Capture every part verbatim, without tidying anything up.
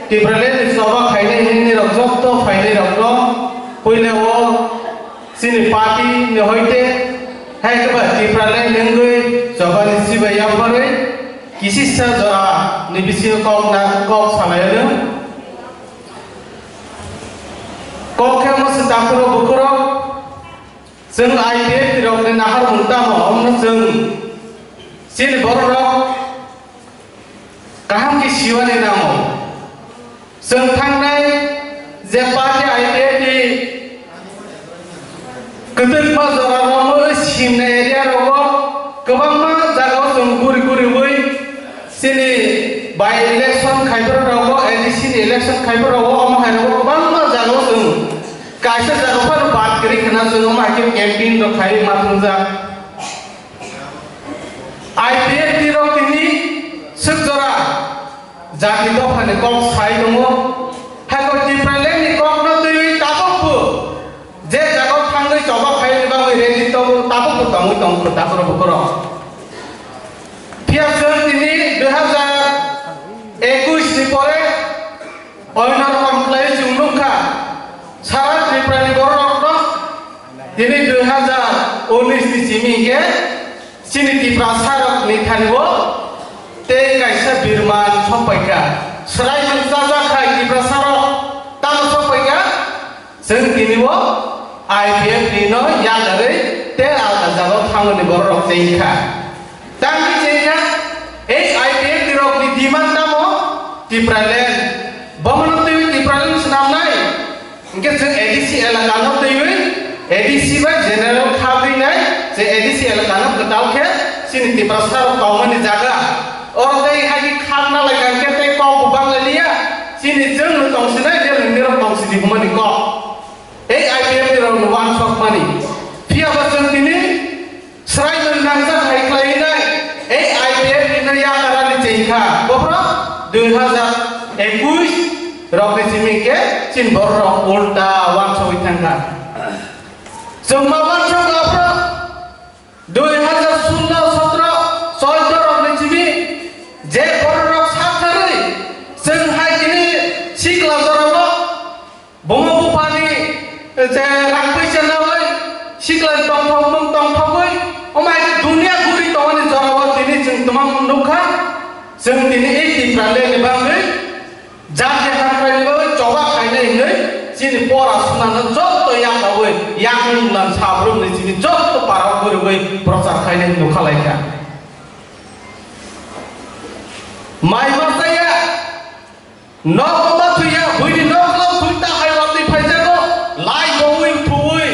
Tipraland ni choba khainai hwnwi rok jotto phainai rokno puila o chini party ni hoite hai khe ba Tipraland wngwi choba ni chibai yapharwi kisisa jora ni bisingo kok na kok salai ano. Kok khe omo se takhurok bukhurok chwng I P F T rok ni naharmung tamo omo chwng chini borok rok kaham khe siwani nango. Chwng thangnai je party I P F T kwtwkma jora rogo simna area rogo kwbangma jagao chwng guri guriwi chini by election khaiphuru rogo, A D C ni election khaiphuru rogo, omo hai rogo kwbangma jagao chwng kaisa jaga phano bad kwrwi khna chwng omo hai khe campaign rok khaiwi ma thwngjak. I P F T rok tini swk jora jati dophani kok sai tongo. Hai bo Tipraland ni kok no twiwi tabuk bo je jaga thangwi choba khaini bagwi ready tongo, tabuk bo tongwi tongo takhurok bukhurok. Phiya chwng tini dui hazar ekush ni pore oino rokom khlai chwng nukha sara Tripura ni borok rokno tini dui hazar unis ni simi khe chini Tiprasa rok ni thani o tei kaisa birman sokpaikha. Swrai chwng chajak khai Tiprasa rok tamo sokpaikha. Chwng tini o I P F T no yakarwi tei alka jagao thangmani borok rok chengkha. Tangwi chengkha, ei I P F T rok ni demand tamo Tipraland. Bomono twiwi Tipraland swnamnai. Hingke chwng A D C elaka no twiwi, A D C bai general khabrinai, je A D C elaka no kwtal khe chini Tiprasa rok tongmani jaga. Oro tei hai khe khakna lai kha hingke tei kok bo bang lai liya. Chini chwng no tong sinai, je nini rok tong sidi hwnmani kok. Ei I P F T rok no wansok mani. Phiya ba chwng tini Srai nwng nangjak hai khlai nai, ei I P F T no yakarani chengkha. Bophro dui hazar ekush rok ni simi khe chin borok rok ulta wansogwi thangkha. Chwng ma wansok aphro dui hazar sullo sotro choddo rok ni simi je borok rok sak sarwi chwng hai chini sikla jorao Bomo buphani je rang puisa nawi sikla tongthok mung tongthogwi, omai khe dunia guri tongmani jorao tini chwng twmang nukha. Chwng tini ei Tipraland ni bagwi jati hamkrai ni bagwi choba khainai hwnwi chini pora sunano jotto yakawi yakung lan sabrumni chini jotto parao gurigwi prochar khainai nukha laikha. Mai masa ya. Nok ma thuya, buini nok no thwi ta hai watwi phaijago, lai bowui thuwi,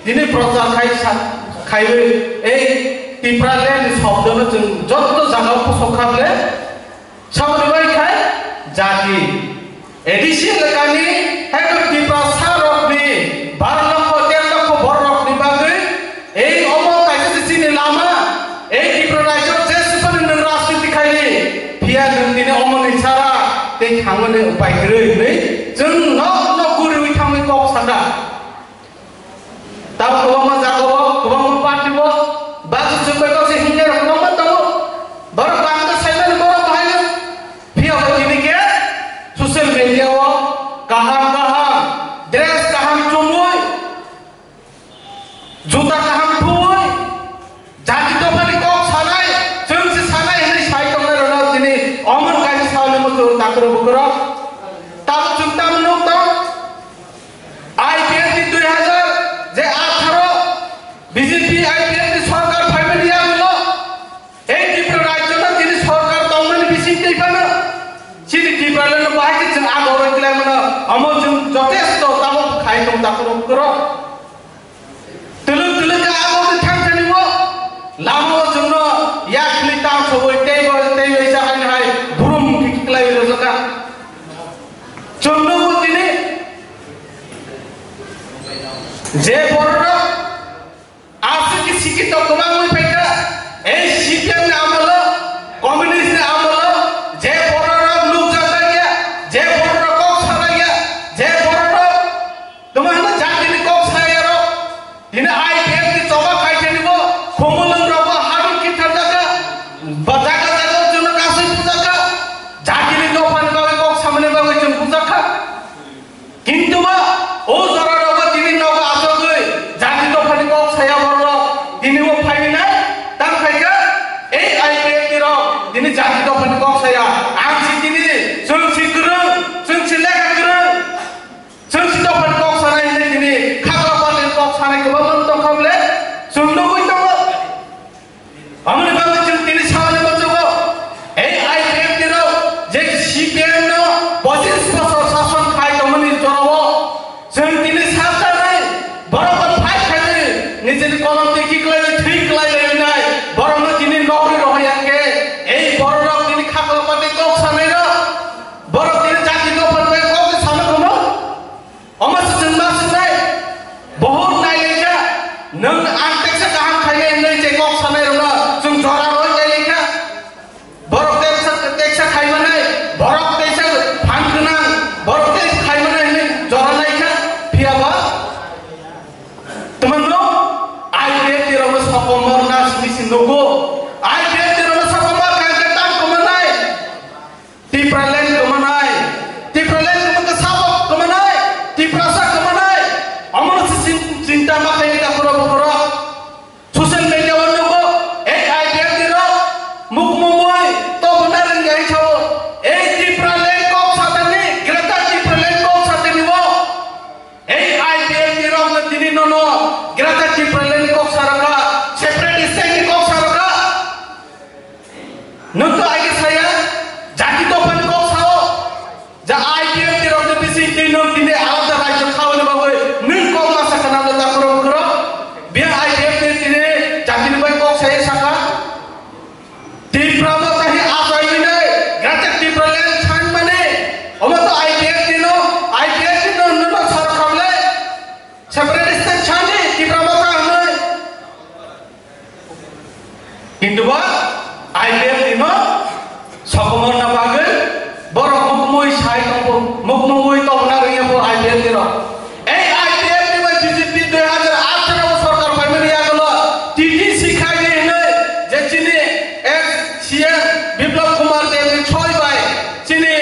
tini prochar khai sa, khaiwi, ei Tipraland ni shobdo no chwng jotto jaga o pusok kha ble, saboni bai khai jati. A D C elakani, hai Tiprasa rokni, bar lokho, ter lokho borok rokni bagwi, Ei omo kaisa se chini lama, ei Tripura rajyo je sipani nwng rajniti khaini, phiya nwng tini omo ni sara tei thangmani upai kwrwi hwnwi chwng nok nok guriwi thangwi kok saka. Tamo kwbangma jaga o, kwbangma party o, basu chwng bai baksa hinya rok kwbangma tongo. Borok bangkha saimani borok bahai no. Phiya bo tini khe social media o kaham kaham dress kaham chumui Juta kaham thuwi, jati dophani kok sanai, chwng se sanai hwnwi sai tongnai rwno tini omo kaisa sauni muchung takhurok bukhurok. Tamo chwng tamo nuk tong? I P F T dui hazar je atharo B J P I P F T sorkar phaimani yagulo. Ei Tripura rajyo no tini sorkar tongmani bising tei phano chini Tripura no bahai khe chwng agoroi khlai mano, omo chwng jotesto tabuk khai tong takhurok bukhurok. Twlwk twlwk khe abo khe thang thani bo lama o chwngno yak khli tang sogwi tei bo tei bai sa hai hai burum khe khlai rwjak kha. Chwngno bo tini je borok rok aswk khe sikito kwbang wngwi phaikha, ei C P M ni amolo, communist ni amolo, je borok rok nukjak ya, je borok rok kok salai ya, je borok rok Tamo hwnba jatini kok saya rok, tini I P F ni choba khai thani bo, khumulwng rok bo habit khe tharjak kha, ba jaga jaga o chwngno kasui pujak kha, jatini dophani bagwi kok samani bagwi chwng Tipraland kwmanai, Tipraland kwmwkha sabok kwmanai, Tiprasa kwmanai. Omono se chin-, chinta ma khaini takhurok bukhurok. Social media o nugo, ei I P F T rok mukmumui tobona rwngya hai sao. Ei Tipraland kok satani, Greater Tipraland kok satani o. Ei I P F T rok no tini nono Greater Tipraland kok sarokha, separate state ni kok sarokha. Nwng to aige saya, jati dophani kok sao. Ja I P F T rok ni bising twi nwng tini alada rajyo khaui ni bagwi nwng kok ma sakha nang ta khoro khoro. Biya I P F T tini jati ni bai kok saya sakha. Tipra mo tahi ajawi nai, Greater Tipraland chan mani. Omo to I P F T no, I P F T no nwng no sar khamle. Separate state chani Tipra mo ta hwnwi. Kintu ba I P F T no sokomorna bagwi borok mukmui sai tongbo, mukmui tongna rwya bo I P F T no. Ei I P F T bai B J P dui hajar atharo sorkar phaimani yagulo T T C khai di hwnwi je chini ex C M Biplab Kumar Deb ni choi bai chini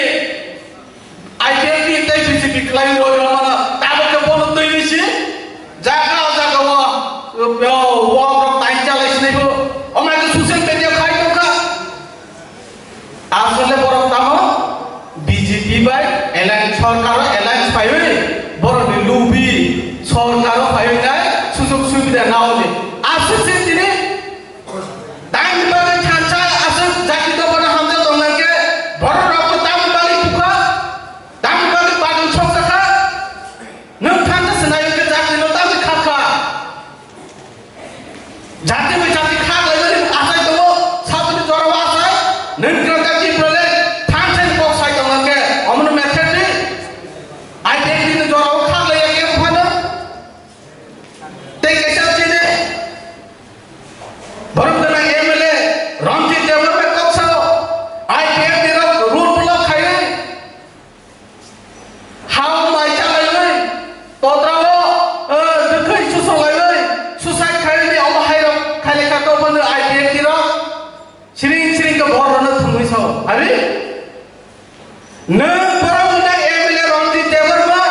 I P F T tei B J P khlai roi rwmano, tabuk khe bono twi bisi jaga o jaga o, o, o, borok tai chalai sinai bo, omai khe social media khai tongkha. Asole borok tamo B J P bai alliance, sorkaro alliance phaiwi borokni lubi sorkaro phaiwi nai sujog subida naoli. Aswk se tini Tamni bagwi thansa aswk jati dophano hamjak tongnaikhe, borok rokbo tamni bagwi bukha, tamni bagwi bagwi sokjakha. Nwng thansa se naiwi khe jatino tamni khakha. Jati bai jati kha laimani achai tongo, saboni jorao achai, nwng khe jati problem, thansani kok sai tongnaikhe, omono method di. I P F T ni jorao kha laiya khe phano. Tei kaisa chini borok gwnang M L A Ranjit Debbarma kok sao, I P F T rok road block khaiwi, ha mai chalaiwi, todrao, eh, dwkhwi susolaiwi, suicide khaiwi omo hairok khailai kha tongmani I P F T rok. Siring siring khe borok rokno thumwi sao, abi? Nwng borok wngkha M L A Ranjit Debbarma,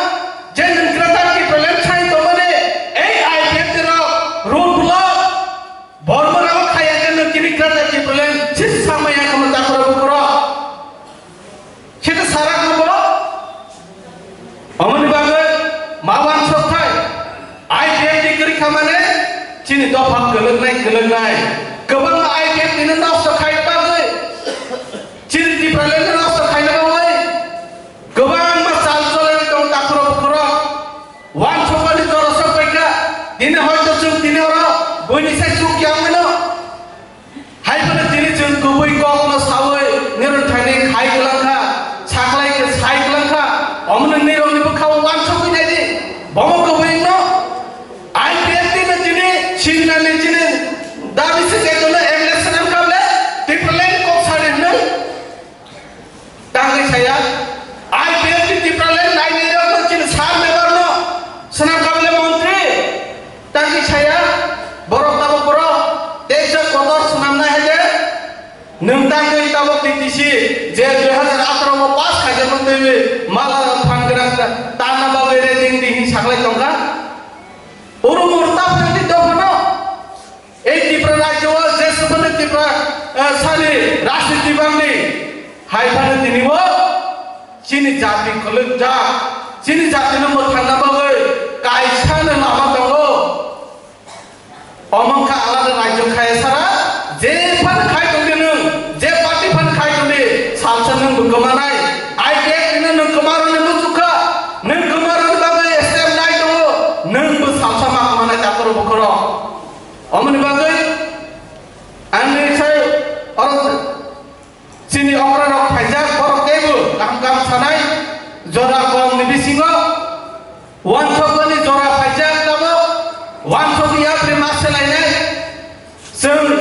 je nwng kwtal Tipraland sai tongmani, ei I P F T rok, road block, borok rok khaiya khe nwng tini kwtal Tipraland sisa maya khe mwta khoro bukhoro. Khe ta sarak no bo? Omoni bagwi ma wansok thai, I P F T kwrwi kha mane chini dopha kwlwknai kwlwknai. Kwbangma I P F T no nosto khai bagwi. Chini Tipraland no nosto khaina bagwi kwbangma chal cholai tong takhurok bukhurok. Wansokmani jora sok paikha. Tini hoito chwng tini oro buini sai chuk ya wngmano. Hai phano tini chwng kubui kokno sawi nirwng thaini khai gwlangkha, saklai khe sai gwlangkha. Omono nirokni bwkhao wansokwi naidi. Bomo kubui wngno I P F T no tini singnani chini dabi se jekono M L A swnam kable Tipraland kok sari hwnwi. Tangwi saya, I P F T Tipraland nainai rok no chini sar member no swnam kable montri. Tangwi saya, borok tabuk borok teisa kotor swnam nai hai de. Nwng tangwi tabuk T T C je dui hajar atharo o pass khaijak no twi mala rok phan gwnang tanna bagwi ready wngdi hin saklai tongkha. Uru muru ta phai di dophano. Ei Tripura rajyo o je subani Tripura, eh, sani rajniti bangni hai phano tini o chini jati khuluk jak, chini jati no mwthangna bagwi kaisa no lama tongo. Omo wngkha alada rajyo khaya sara, je phano khai tongdi nwng, je party phano khai tongdi, salsa nwng bo kwmanai. I P F T no nwng kwmaroni muchukha, nwng kwmaroni bagwi step nai tongo, nwng bo salsa ma kwmanai takhoro bukhoro. Omoni bagwi ang ni sai oro chini okra rok phaijak borok teibo kaham kaham sanai jora kom ni bisingo wansokmani jora phaijak tamo wansok yapri ma selainai chwng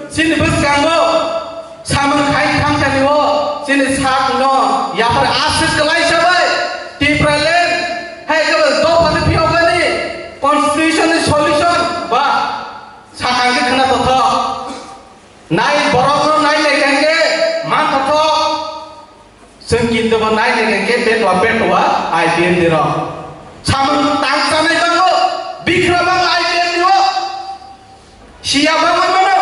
chini bwskango samung khai thangtani o chini sak no yapri aswk kwlai sabai Tipraland hai kebo dophani phiyokani constitution ni solution ba Sakangkhe khna tongthok. Nai borokno nai nai kangkhe manthothok. Chwng kintu bo nai nai khe petwa petwa I P F T rok. Samung tang chanai bango, bikra bango I P F T o. Siya bangwi mano.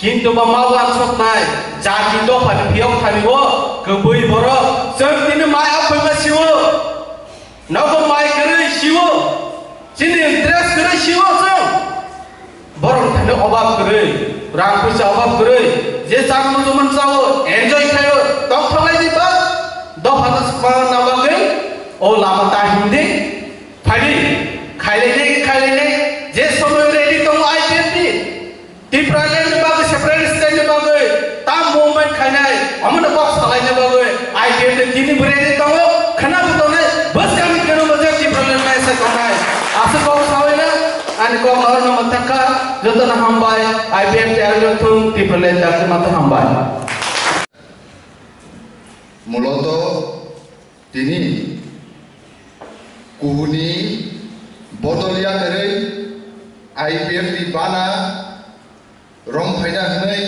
Kintu bo ma wansoknai jati dophani phiyok thani o kwbwi borok chwng tini mai aphai ma sio. Nogo mai kwrwi sio. Chini interest kwrwi sio chwng. Borok thani obab kwrwi, rang puisa obab kwrwi, je chak muchung man chao, enjoy khaio, tongthoklai di ba. Dopha no swkang na bagwi o lama ta hindi. Phaidi, khailai le, khailai le, je somoy ready tongo I P F T. Tipraland ni bagwi, separate state ni bagwi, tam movement khainai, omono kok salaina bagwi, I P F T ni tini bo ready tongo, khna bo tongnai, bwskangni keno bo je Tipraland mai se tongnai. Aswk kok sawi na, ani kok no orno mwthakha, jotono hambai, I P F T ayojak thung, Tipraland dak se mato hambai. Muloto tini kuhuni bodol yakarwi I P F T bana rom phaina hwnwi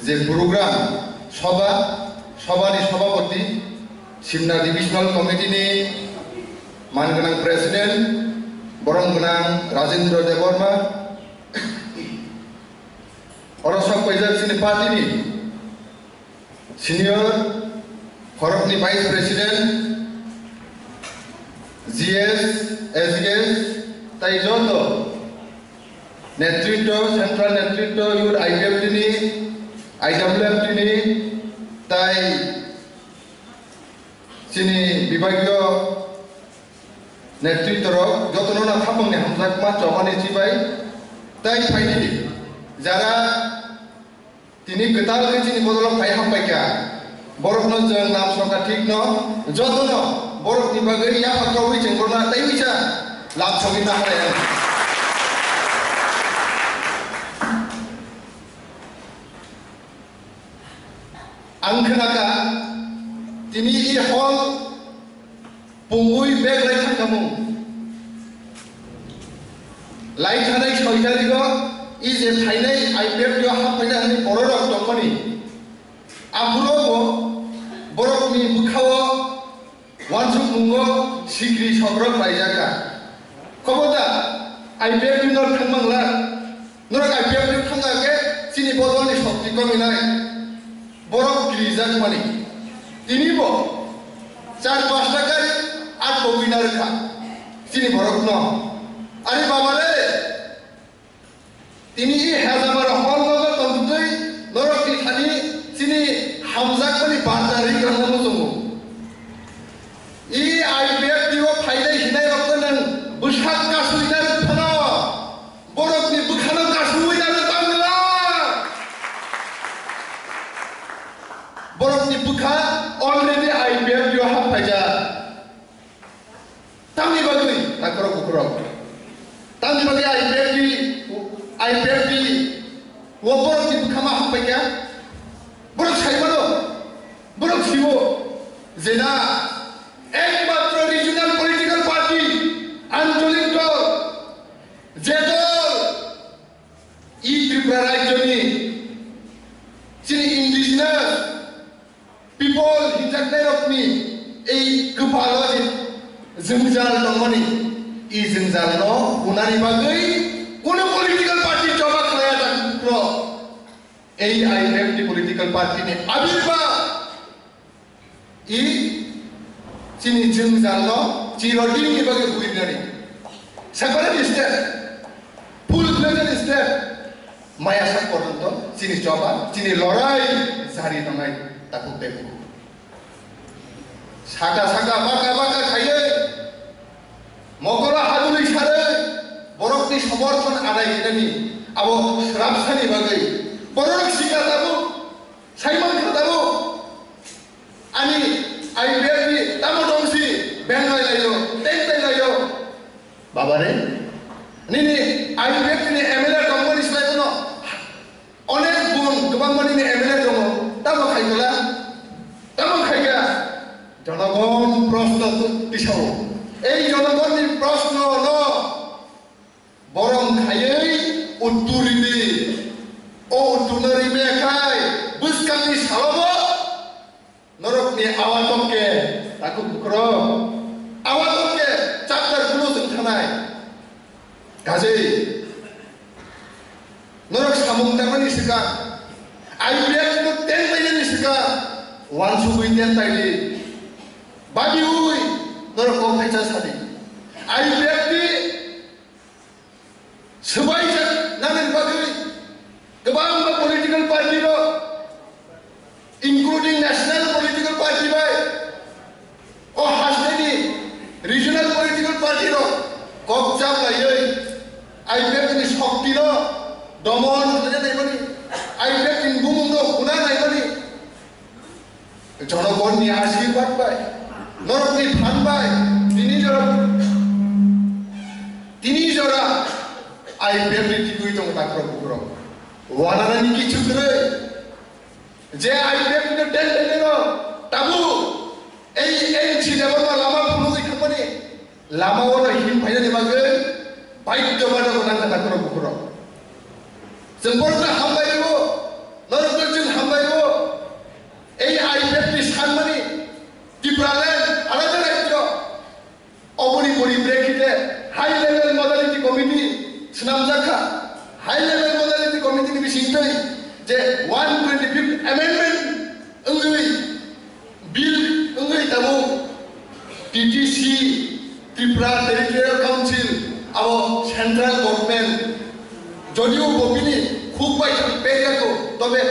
je program soba, sobani sobapoti, Simna Divisional Committee ni man gwnang President, borom gwnang Rajendra Debbarma, oro sok paijak chini party ni Senior, khoroknwi Vice President, G S, S G S, tai joto netritwo, Central netritwo, youth I P F T ni, I W F T ni, tai chini bibhagiyo netritworok jotono no khapangni hamjakma chobani chibai tai phaidi jara Tini kwtal khe chini bodolo phai hampai kha. Borokno chwng lam sokha thik no, jotono borokni bagwi yapha khaui chwng borokno tei uisa lam sogwi ma hai. Ang khna kha, tini i hall Pungwi bag lai thangkha mung. Lai thanai soi tarigo i je phainai I P F T o haphaina hwnwi bororok tongmani. Aphuru bo borokni bwkhao uansukmungo sikri sobrok laijakha. Khobodar, I P F T no thangmangla. Norok I P F T thangkha khe chini bodolni shokti kominai. Borok kirijak mani. Tini bo char pasta gari at bogwi narwkha chini borokno. Are baba re, tini i hezamaro hol nogo tongtwi norokni thani chini hamjakmani barta ri gangna muchungo. I I P F T o phainai hinai rokno nwng bwsak kasui narwk phano. Borokni bwkhano kasui narwk tangla. Borokni bwkha already I P F T o haphaijak. Tamni bagwi takhorok bukhorok. Tamni bagwi I P F T, I P F T o borokni bwkha ma haphaikha. Borok saimano, borok siwo. Jena ekmatro regional political party, ancholik dol, je dol i Tripura rajyoni chini indigenous people hinjaknairokni ei kwpalo je jwngjal tongmani, i jwngjalno hwnani bagwi kuno political party choba khlaiya, takhukrok. Ei I P F T political party ni abirbab i chini jwngjalno chirodin ni bagwi huinani. Separate state, full fledged state, maya sak porjonto chini choba, chini lorai jari tongnai takhuk tei bukhuk. Saka saka baka baka khaiwi mokoro hadulwi sarwi borokni somorthon adai khainani abo srapsani bagwi bororok sika tabuk, saimankha tabuk. Ani I P F ni tamo tongsi benglai laio, teng teng laio. Baba re, nini I P F ni M L A tongmani slai bono onek gun kwbangma nini M L A tongo, tamo khai khala, tamo khai kha. Jonogon proshno tu tisao. Ei jonogonni proshno no borom khaiwi uttur ridi. O uttur no rime khai bwskangni salobo norokni awa Atok ke, takhuk bukhro. Awa tok ke, chapter kulo sing thanai. Kajei. Norok samung tangmani sika. I P F no ten taiyani sika. Wansugui ten taidi. Babiui, norok kok thaisa sadi. I P F ni Swbaijak nangni bagwi kwbangma political party rok, including national political party bai o hasteni regional political party rok kok chaplaiwi I P F ni shokti no domon khlai naimani, I P F ni bumung no huna naimani. Jonogonni ashirwad bai, norokni phan bai, tini jora, tini jora I P F ni tigwi tongo takhurok bukhurok. Wananani kichu kwrwi. Je I P F ni den den no tabu ei, ei si debor ma lama phunugwi thangmani. Lama o no him phainani bagwi baidhyo mano gwnang kha takhurok bukhurok. Chwng borokno hambai rwo, norokno chwng hambai rwo. Ei I P F ni sanmani Tipraland alada rajyo. Oboni poriprek khite high level modality committee swnamjak kha. High level modality committee ni bisingtwi je one twenty fifth amendment wngwi Bill wngwi tabuk T T C, Tripura Territorial Council, abo central government, jodio bo bini khuk bai thang pekya ko, tobe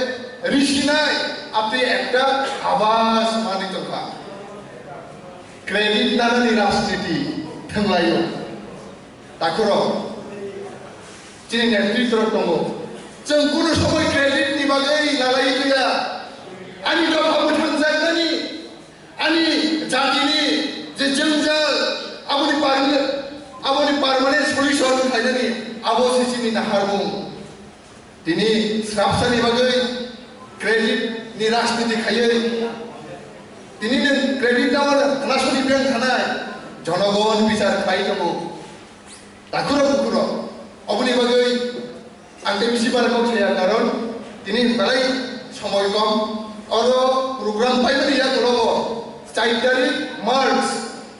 risinai apni ekta abas mani tongkha. Credit nanani rajniti thanglaio. Takhurok, chini netritwrok tongo. Chwng kunu somoi credit ni bagwi lalai tuya. Ani dopha mwthangjaknani, ani jatini je jwngjal, aboni parmane-, aboni permanent solution khainani, abo se chini naharmung. Tini swrapsani bagwi credit ni rajniti khaiwi, tini nwng credit nawar nasoni beng thanai, jonogon bichar khlai tongo. Takhurok bukhurok, oboni bagwi ang tei bisi bare kok saya, karon tini belai somoi kom. Oro program paimani yagulogo char tarik March,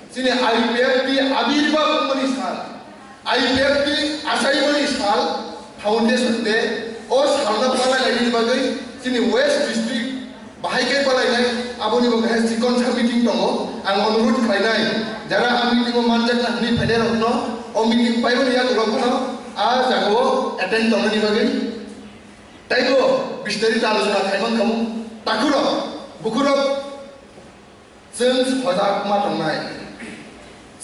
chini I P F ni abirbab wngmani sal, I P F ni achaimani sal, foundation day, o salno palai lainani bagwi chini West District bahai khe palainai, aboni bo kaisa chikonsa meeting tongo. Ang onurodh khlainai, jara a meeting o manjakna hwnwi phainairokno o meeting paimani yagulo phano a jagao attend tongnani bagwi teibo bistarito alochona khaimang khamu. Takhurok, bukhurok, chwng sojak ma tongnai,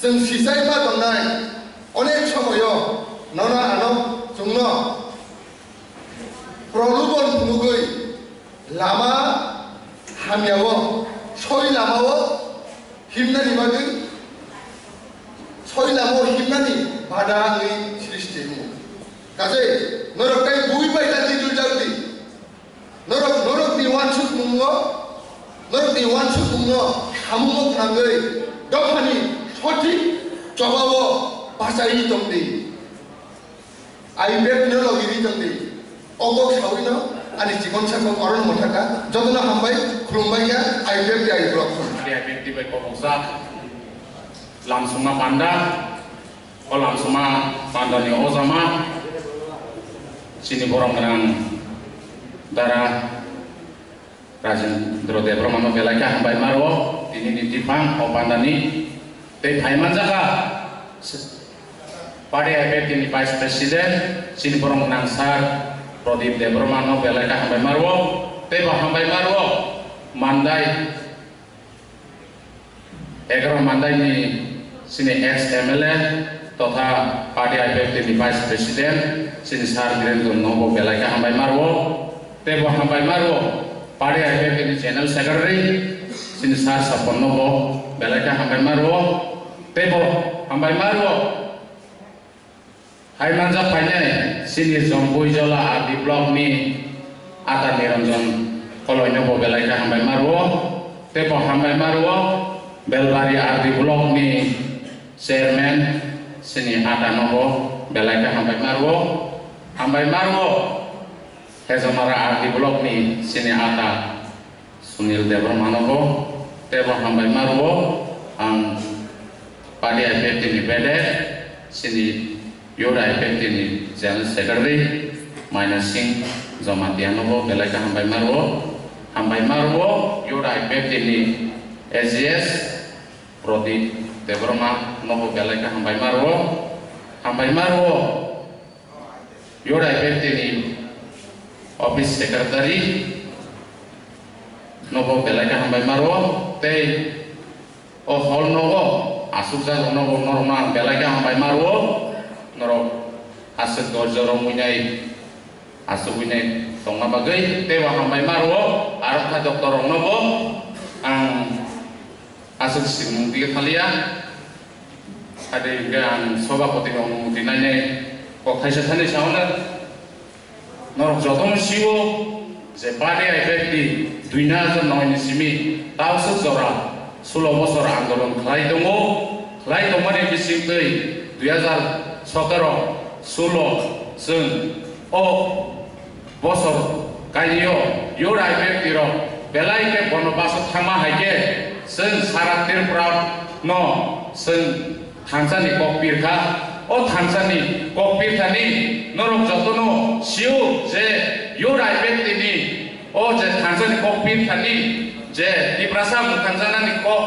chwng sichai ma tongnai. Onek somoyo nono ano chwngno prolobon phunugwi lama hamyao, soi lamao himnani bagwi, soi lamao himnani bada wngwi srishti wngo. Kajai norok tei bui bai ta twijljakdi. Norok, norokni uansukmungo, norokni uansukmungno samungo phnangwi dophani sothik chobao bachai tongdi. I P F no logi ri tongdi. O kok sawi no ani chikon sakok oro no mothaka. Jotono hambai, khulumbai ya, I P F ni I P F. Ari I P F ni bai kok moksa. Lamsongma panda. O lamsongma pandani o jama. Chini borok gwnang dara Rajendra Debbarma no belai khe hambai ma rwo, tini ni tiphang o pandani tei phai manjakha. Party I P F ni Vice President, chini borok gwnang sir Pradip Debbarma no belai khe hambai ma rwo, tei bo hambai ma rwo Mandai, egaroh Mandai ni chini ex M L A totha party I P F ni Vice President, chini sir Birendra no bo belai khe hambai ma rwo, tei bo hambai ma rwo party I P F ni General Secretary, chini sir Sapon no bo belai khe hambai ma rwo, tei bo hambai ma rwo. Hai manjak phainai, chini Jompuijola R D block ni Ata Niranjan Koloi no bo belai khe hambai ma rwo, tei bo hambai ma rwo, Belbari R D block ni chairman chini Ata no bo belai khe hambai ma rwo, hambai ma rwo, Hejamara R D block ni chini Ata Sunil Debbarma no bo Tebo hambai ma rwo ang party I P F T ni bedek, chini Youth I P F T ni General Secretary Maina Singh Jamatia nobo belai khe hambai ma rwo. Hambai ma rwo Youth I P F T ni A G S Prodip Debbarma nobo belai khe hambai ma rwo. Hambai ma rwo Youth I P F T ni Office Secretary nobo belai khe hambai ma rwo. Tei o hall nogo aswk jago nogo norokno ang belai khe hambai ma rwo. Norok aswk dorjo romwi nai aswkwi nai tongna bagwi teibo hambai ma rwo. Aro kha doctor roknobo ang aswk swngmung twi thaliya. Ade hwnkhe ang sobhapoti rokno muti nainai kok thaisa thani sao na. Norok jotono sio je party I P F T dui hajar noi ni simi tauswk jora sulo bosor andolon khlai tongo, khlai tongmani bisingtwi dui hajar sotoro sulo chwng o bosor kainwio Youth I P F T rok belai khe bono baso thangma hai khe chwng sara Tripura no chwng thansa ni kok pir kha. O thansa ni kok pir thani norok jotono sio je Youth I P F T ni o je thansa ni kok pir thani je Tiprasa mwthangjaknani kok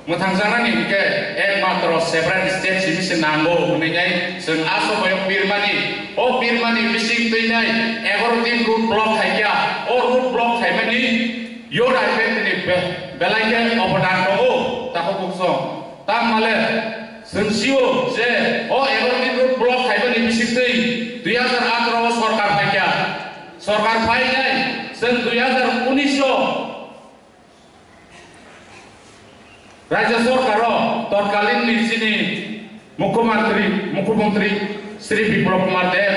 mwthangjaknani hwnkhe ekmatro separate state simi se nango hwnwi nai chwng a somoyo pirmani. O pirmani bising twi nai egaroh din road block khai kha. O road block khaimani Youth I P F T ni be-, belai khe obodan tongo takhuk bukchong. Tamo le chwng sio je o egaroh din road block khaimani bising twi dui hajar atharo o sorkar phai kha. Sorkar phai nai chwng dui hajar unis o Rajya Sorkar o totkalin ni chini Mukhyamantri, Mukhyamantri Shri Biplab Kumar Deb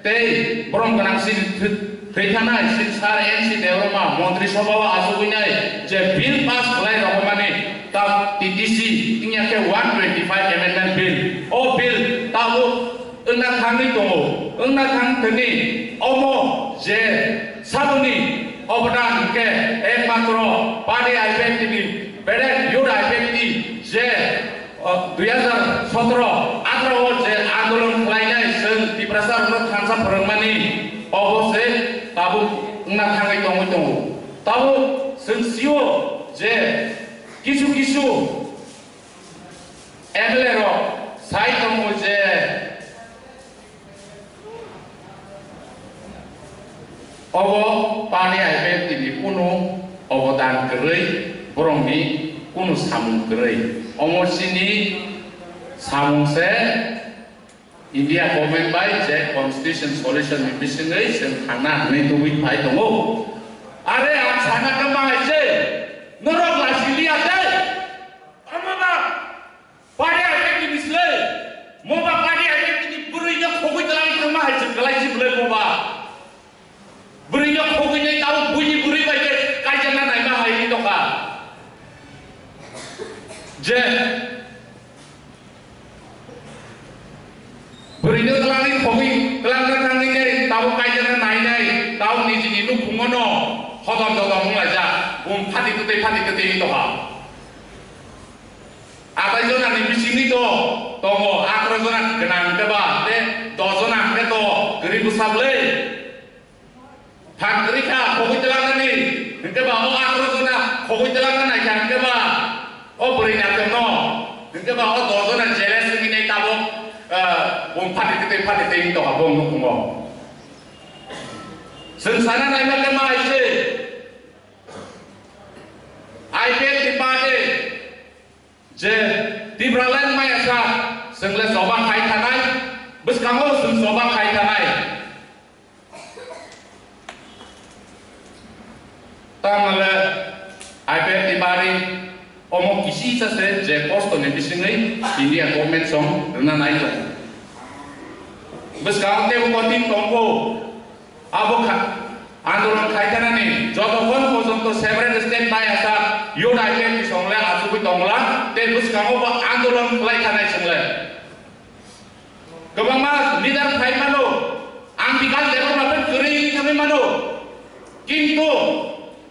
tei borom gwnang chini thwi-, thwi thanai chini Sir N C Debbarma Montri Sabha o achugwi nai je bill pass khlai rwmani ta T T C wngya khe one twenty five amendment bill. O bill tabuk wngna thangwi tongo, wngna thang thani omo je saboni obodan hwnkhe ekmatro party I P F T ni bedek Youth I P F T je, o, dui hajar sotoro atharo o je andolon khlainai chwng Tiprasa rokno thansa phwrwngmani obo se tabuk wngna thangwi tongwi tongo. Tabuk chwng sio je kisu kisu M L A rok sai tongo je obo party I P F T ni kunu obodan kwrwi, borokni kunu samung kwrwi. Omo chini samung se India government bai je constitution solution ni bisingwi chwng thangna hwnwi tubui phai tongo. Are ang sana kama hai se norok lasi liya se. Omo ba party I P F T ni slai, mo ba party I P F T ni bwrwi no khogwi twlai thangma hai chwng kwlai si bwlai mo ba. Bwrwi no khogwi nai tabuk buini bwrwi bai khe kaijakna naima hai wngwi tongkha. Je bwrwi no twlangwi khogwi twlangna thangwi nai tabuk kaijakna nai nai tabuk nijini nukhungo no hodom dodom wnglaijak. Bum phati kwtwi phati kwtwi wngwi tongkha. Atai jona ni bisingni to tongo, atharo jona gwnang hwnkhe ba, tei dos jona hwnkhe to kwrwi bwsa bwlwi. Phan kwrwi kha khogwi twlangnani hwnkhe ba, o atharo jona khogwi twlangna nai kha hwnkhe ba, o bwrwi naithokno hwnkhe ba, o dos jona jealous wngwi nai tabuk, ah, bum phati twi phati twi wng tongkha bong nukhungo. Chwng sana naima khe ma hai se, I P F T ni party. Je Tipraland maya sa, chwng le choba khai thanai, bwskango chwng choba khai thanai. Tamale I P F T ni bari omo kisi sa se je kosto ni bisingwi India government song rwna nai tongo. Bwskango tebo kotin tongo. Abo kha-, andolon khai thanani jotokhon porjonto separate state bai asa Youth I P F T ni songle achugwi tongla, tei bwskango bo andolon khlai thanai chwngle. Kwbangma leader phai mano, ang bikal debor mapen kwrwi thangwi mano, kintu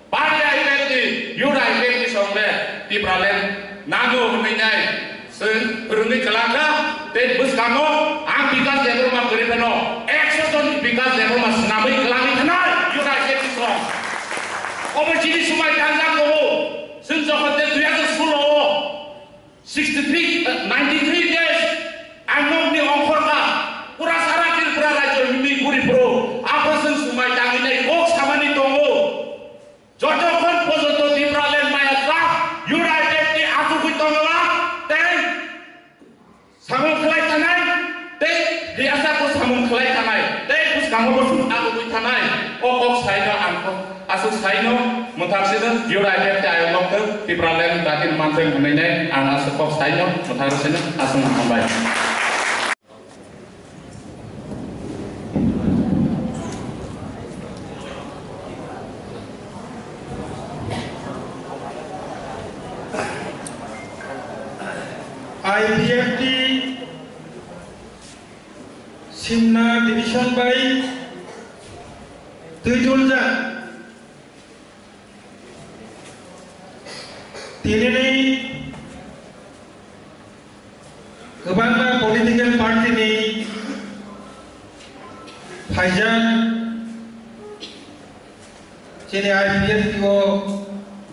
party I P F T ni, Youth I P F T ni songle Tipraland nango hwnwi nai chwng phwrwngwi kwlangkha, tei bwskango ang Bikas Debbarma kwrwi phano ekso jon Bikas Debbarma swnamwi kwlangwi thanai United song. Obo chini swmai tangjak tongo, chwng jokhon tei dui hajar solo o sixty three, ninety three days ang nokni ongkhorkha, pura sara Tripura rajyo himwi guri phuru, aphuru chwng swmai tangwi nai kok samani tongo. Jotokhon porjonto Tipraland maya jak, United ni achugwi tongwla, tei samung khlai tanai, tei riyasa bo samung khlai tanai, tei bwskango bo chwng achugwi tanai, o kok saino ang kok aswk saino mwthak sino, United tei ayok nokthok Tipraland jatin manjak hwnwi nai ang aswk kok saino mwthak sino aswk hambai. I P F T Simna Division bai twi duljak. Tinini kwbangma political party ni phaijak chini I P F T o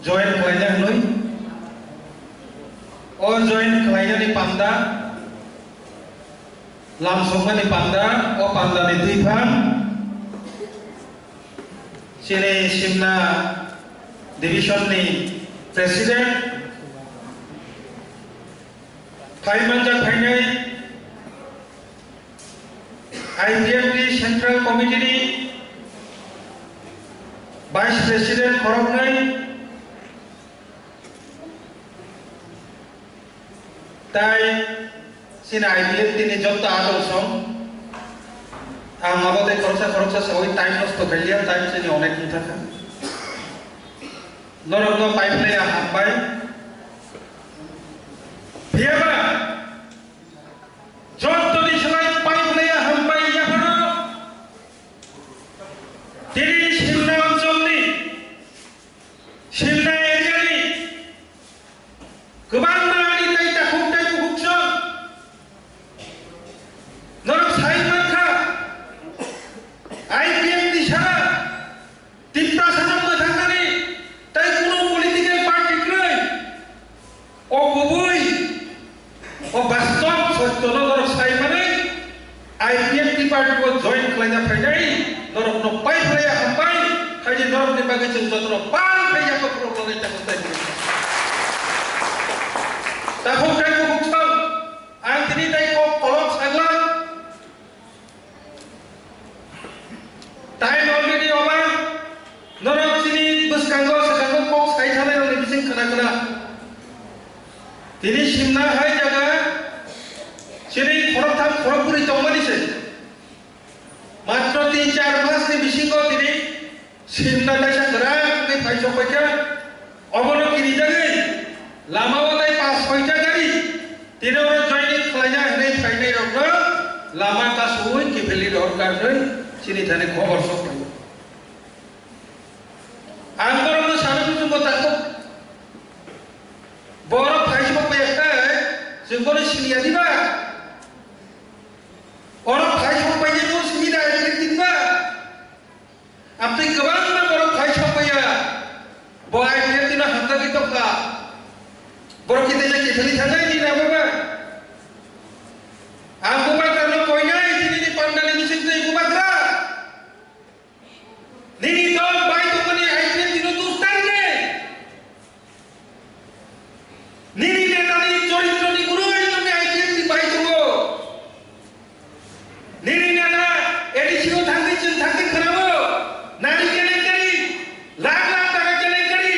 join khlaina hwnwi. O join khlainani panda, lamsokmani panda, o pandani twiphang chini Simna Division ni President, phai manjak phainai I P F T Central Committee ni Vice President khoroknwi, tai chini I P F T ni joto adol song, ang abo tei khoroksa khoroksa sawi time nosto khailiya, time chini onek wngkha kha. Norokno pai phlaiya hambai. Phiyaba jottoni slai pai phlaiya hambai yaphano tini Simna oncholni, Simna area ni kwbangma ani tai takhuk tai bukhuk song norok sai mankha, I P F T ni sara Tiprasa no mwthangmani tai kuno political party kwrwi. O kubui, o bastob sotto no norok sai manwi I P F T party o join khlaina phainai norok no pai phlaiya hambai, haini norok ni bagwi chwng joto no pal phai yakho phuru rwnai ta kwtai. Takhuk tai bukhuk song, ang tini tai kok kolok sagla. Time already over. Norok chini bwskango, swkango kok sai thanai rokni bising khna khna. Tini Simna hai jaga chini khoroktham khorokbwrwi tongmani se. Matro tin char mas ni bisingo tini Simna kaisa kwrak wngwi phai sok paikha. Obono kirijagwi lama o tai pas soita gari tini oro joining khlaina hwnwi phainai rokno lama kasui kiphilwi rohor karwi chini thani khobor sok phai. Ang borokno sano muchungo tako. Borok phai sok pai khe chwng bono siniya diba? Oro phai sok pai je bono sini da diba? Amtwi kwbangma borok phai sok paiya, bo I P F T no hamjagwi tongkha. Borok kitaisa kithani thangnai ni na baba. Ang bubagra no koinai tini ni pandani bising twi bubagra. Nini dol bai tongmani I P F T no tus tari de. Nini netani choritroni gurui nokni I P F T bai tongo. Nini neta A D C o thangwi chwng thangwi khwnao. Nari kelenkari, lakh lakh taka kelenkari.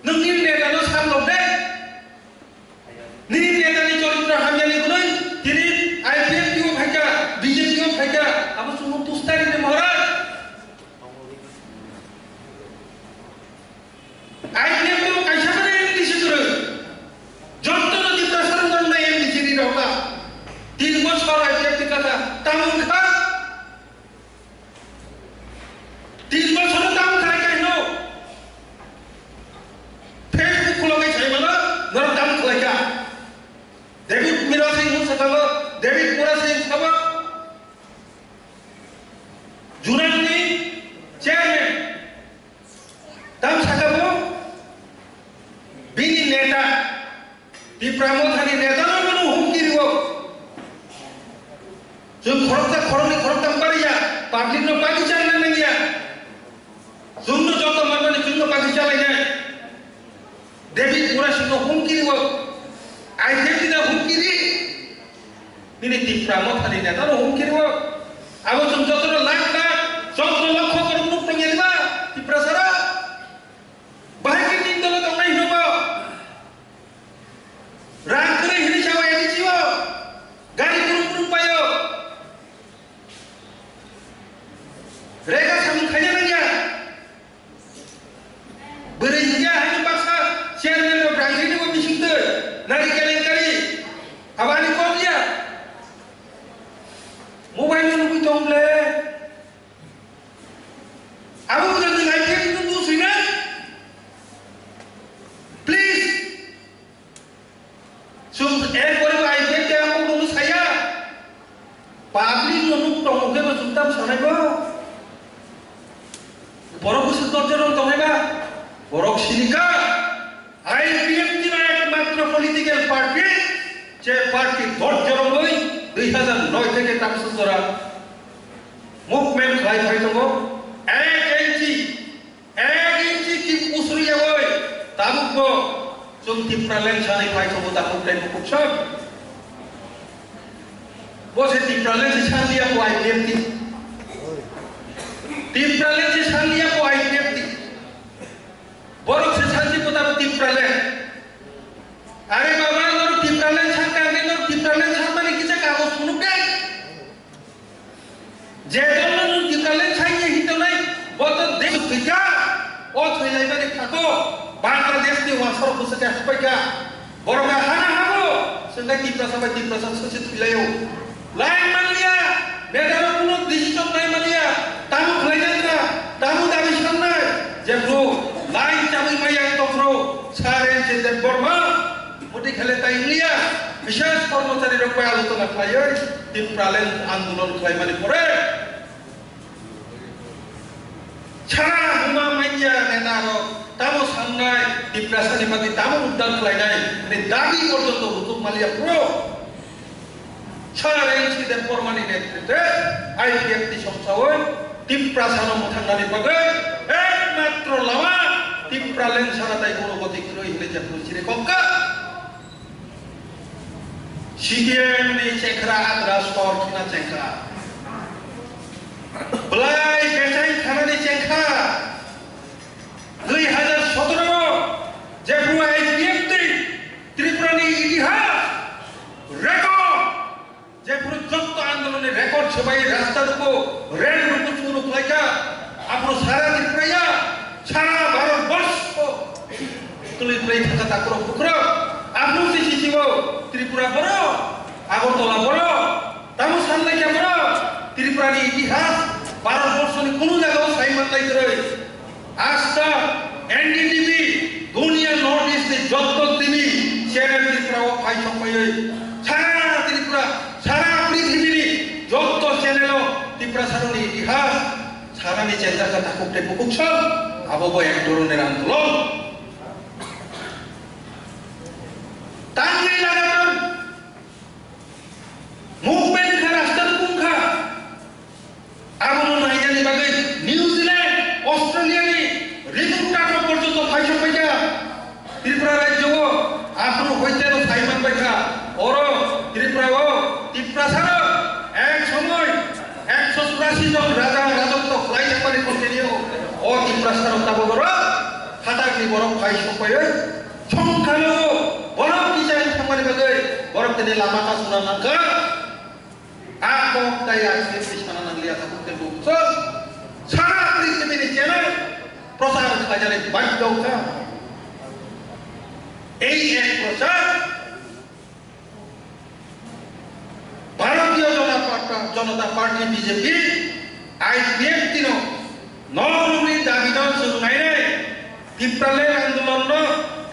Nwng nini netano samlok de. Nini netani choritro hamyani gwnwi tini I P F T o phaikha, B J P o phaikha, abo chwngno tustari de Maharaj. I P F T o kaisa mani M D C kwrwi. Tipra Mothani neta no bono humki rio. Chwng khoroksa khoroknwi khoroktham bariya, public no pagi changna nangya. Chwngno joto manmani chwngno pagi chalainai. David Murasingno humki rio. I P F T no humki ri. Nini Tipra Mothani neta no humki rio. Abo chwng jotono lakh lakh, chwngno lokho korok nuk tongya riba, Tiprasarok. Bahai khe nini dolo tongnai hino bo? Rang kwrwi hwnwi sao A D C o. Gari brum brum paio. Rega samung khaina nangya. Bwrwi hinkhe haino baksa chairman rok rang rini bo bising twi. Nari kelenkari. Abani kok ya. Mobile no nugwi tong ble. Abo wngkha nwng I P F T no dusina? Please. Chwng erpore bo I P F T ang kok nungno saya. Public no nuk tongo khe bo chwng tam sanai bo. Borok bwswk dor jorong tongnai ba? Borok sinika. I P F T no ekmatro political party, je party dor jorongwi dui hazar noi theke tamsuk jora movement khlai phai tongo. Ek inchi, ek inchi ki usuri yagoi tabuk bo chwng Tipraland sanwi phai tongo tabuk tei bukuk sak. Bo se Tipraland se sanliya ko I P F T. Tipraland se sanliya ko I P F T. Borok se sansi kota bo Tipraland. Are baba, norok Tipraland san ka, norok Tipraland san mani kisa kago sunuk de. Je dol no Tipraland san ye hito nai, bo to desh thwika, o thwilaimani khako, Bangladesh ni wasor bwswk khe hapai kha. Borok a hana habo, sengkhe Tiprasa bai Tiprasa sosi thwilaio. Lain manliya, neta rok kuno decision nai manliya, tamo khlai jakra, tamo dabi sannai, jebro lain chabwi maya tokro, saren je Debbarma, moti khele tai liya, bishes kormochari rok bai alotona khlaioi, Tipraland andolon khlaimani pore. Sara huma manya neta rok tamo sangnai, Tiprasa ni bagwi tamo uddar khlainai, ni dabi porjonto rutuk maliya pro. Sara N C Debbarmani netritwe I P F T songsaoi Tiprasa no mwthangnani bagwi ekmatro lama Tipraland sara tai bono goti kwrwi hinwi jepro chiri kokka. C P I M ni chekra adra sor khina chekra. Belai bechai khanani chekra. Dui hazar sotoro jephru I P F T Tripura ni itihas record, jephru jotto andolon ni record sebai rasta ruko, rel ruko churu khlaika, aphuru sara Tripura ya, sara Bharat borsho. Tuli tuli thangka takhurok bukhurok. Aboni sisi sio Tripura borok, Agartala borok, tamo sanlai khe borok Tripura ni itihas Bharat borso ni kunu jaga o sai manlai kwrwi. Asta N D T V, dunia North East ni jotto T V channel Tripura o phai sokpaiwi sara Tripura, sara prithibi ni jotto channel o Tiprasa rok ni itihas sanani chengjak kha takhuk tei bukhuk sok, abo bo ek dhoroner andolon. Tangwi lagatar movement kha, rasta rukung kha. Abono nainani bagwi New Zealand, Australia ni reporter rok porjonto phaisok phaikha. Tripura rajyo o aphuru hoiteno sai manbaikha. Oro Tripura o Tiprasa rok ek somoy ekso churasi jon raja rajotto khlai jakmani continue o Tiprasa rok tabok oro khatakni borok phai sokpaiwi songkhano borok kichari thangmani bagwi borok tini lama kasuna nangkha. A kok tai a sini sana nangliya tabuk tebo bujhok. Sara prithibini channel prochar khlaijani badhyo kha. Ei ek prochar Bharatiya Janata Party, Janata Party B J P, I P F T no norokni dabi no chwng nainai, Tipraland andolon no,